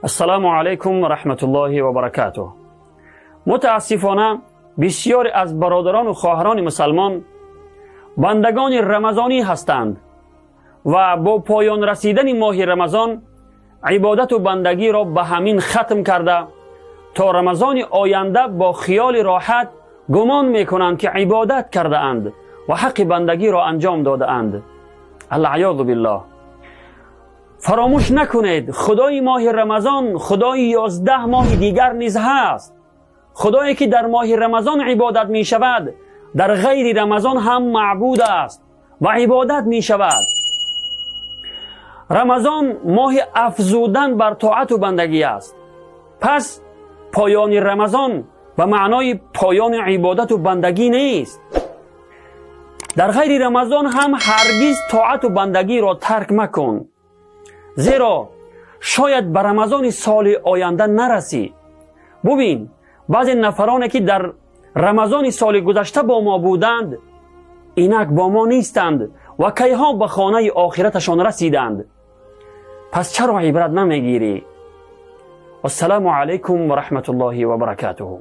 Ассалому алайкум ва раҳматуллоҳи ва баракатуҳ. Мутаассифона, бисёре аз бародарону хоҳарони мусалмон бандагони рамазонӣ ҳастанд ва бо поён расидани моҳи Рамазон ибодату бандагиро ба ҳамин хатм карда, то Рамазони оянда бо хиёли роҳат гумон мекунанд, ки ибодат кардаанд ва ҳаққи бандагиро анҷом додаанд. Алъаёзу биллоҳ. Фаромӯш накунед, Худои моҳи Рамазон Худои 11 моҳи дигар низ ҳаст. Худое ки дар моҳи Рамазон ибодат мешавад, дар ғайри Рамазон ҳам маъбуд аст ва ибодат мешавад. Рамазон моҳи афзудан бар тоату бандагӣ аст. Пас поёни Рамазон ба маънои поёни ибодату бандагӣ нест. Дар ғайри Рамазон ҳам ҳаргиз тоату бандагиро тарк макун, зеро шояд ба Рамазони соли оянда нарасӣ. Бубин, баъзе нафароне ки дар Рамазони соли гузашта бо мо буданд, инак бо мо нестанд ва кайҳо ба хонаи охираташон расиданд. Пас чаро ибрат намегирӣ? Вассалому алайкум ва раҳматуллоҳи ва баракатуҳу.